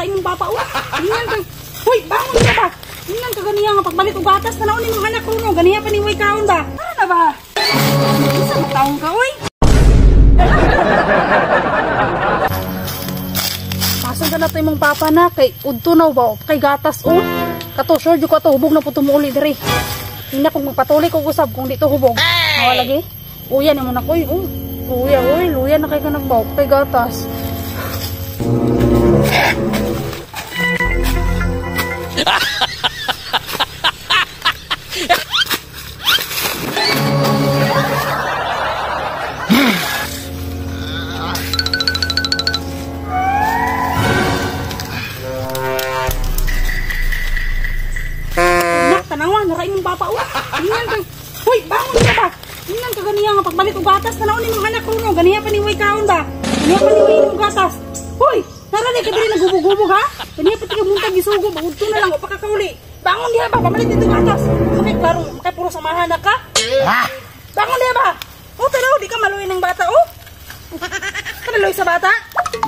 imong papa oh. Tingnan ka. Hoy, bangon ka ba? Tingnan ka ganiya nga pagbalit og gatas tan-awon imong anak kuno, ganiya pa ni way kaon ba? Tara na ba? Isa mataong ka oy. Pasan ka na to imong papa na kay udto na ba kay gatas oh. Kato sure jud ko ato hubog na po tumuuli diri. Tingnan kung magpatuloy ko usab kung dito hubog. Hawa lagi. Uya nimo na koy. Oh. Luya oy, luya na kay ka nagbaw kay gatas. Nak, tanawa, nara imong papa oh. Tingnan ka. Hoy, bangon ka ba? Tingnan ka ganiya nga pagbalit og gatas tan-awon imong anak kuno, ganiya pa ni way kaon ba? Ganiya pa ni way inom gatas. Hoy, nara di ka diri nagubog-gubog ha? Ganiya pa ti ka muntag gisugo, udto na lang o pakakauli. Bangon diha ba? Pamalit dito gatas. Makay klaro, makay puro samahan na ka. Bangon diha ba? Oh, tanaw di ka maluoy ng bata oh. Kanaloy sa bata?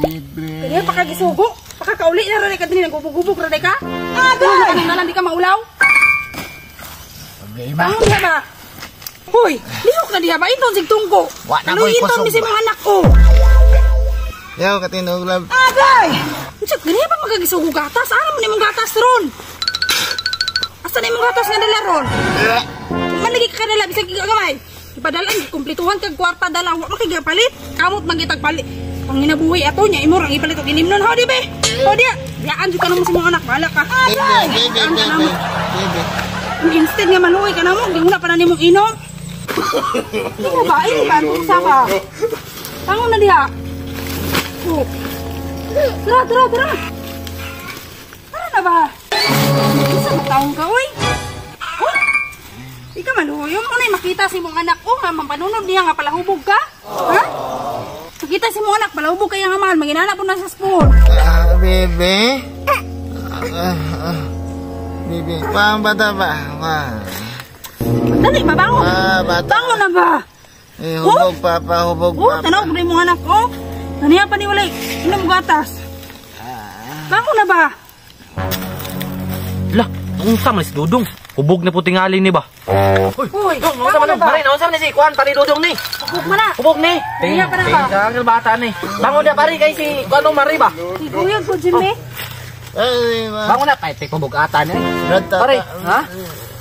Ganiya pa ka gisugo, pakakauli na ra di ka diri nagubog-gubog ra di ka. Agay, nalang di ka maulaw. Bangon diha ba? Hoy, lihok na diha ba? Inton sig tungko. Wa na ko'y Inton kusog mi si ba? mga anak ko. Yaw, katinog lab. Agay! Unsa ganiya ba magagisugo gatas? Ara man imong gatas ron. Asa na imong gatas nga dala ron? Man lagi ka dala bisag gamay. Ipadalan kumplituhan kag kwarta dala wa man kay gapalit. Kamot man gitag palit. Panginabuhi ato nya imo rang ipalit og inim nun. Ho di be. Ho di. Biyaan jud ka namo sa mga anak, bahala ka. Baby, baby, Biyaan ka baby, namo. baby. Instead nga maluoy ka namo, ginguna pa na nimong inom. Di mo ba? Ay, ba? Sa ba? Tangon na diha. Oh. Tara, tara, tara. Tara na ba? Isa mataong ka, oy. Oh. Di ka maluoy. Mo na makita si mong anak ko nga mampanunod niya nga palahubog ka. Ha? Makita si mong anak palahubog kaya nga mahal maginana po na sa spoon. Ah, baby. Baby, pang bata ba? Ma. Dali, babangon. Ah, bata. Bangon na ba? Eh, hubog papa, hubog Oh, papa. tanaw ko na imong anak ko. Naniya pa ni walay. Inom gatas. Bangon na ba? Lah, unsa man si Dudong? Hubog na po tingali ni ba? Uy, Dong, unsa man bangon na ba? Pare, unsa man si Kuan pare Dudong ni? Hubog man na. Hubog ni. Niya pa na ba? Tinggal bata ni. Bangon na pare kay si Kuan mari ba? Iguyag ko, Jimmy. Ay, ma. Bangon na pare, hubog ata ni. Brad, tata. Pare, ha?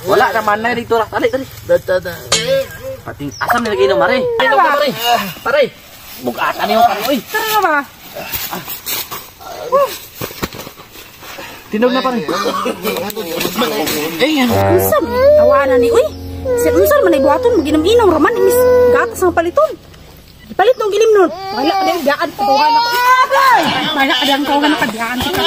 Wala naman na dito ra. Dali, dali. Brad, tata. Pating asam ni lagi no mare. Ay, Ano ba? pare. Pare. Bugata niyo pare oy. Tara na ba? Tinog na pare. Eh, yan. Unsa tawanan ni uy. Sir, unsa man ay buhaton maginom-inom ra man imis gatas ang paliton. Ipalit nung gilim nun. Wala ka diyang diyaan katuhan ako. Wala ka diyang kawahan ka diyaan ka.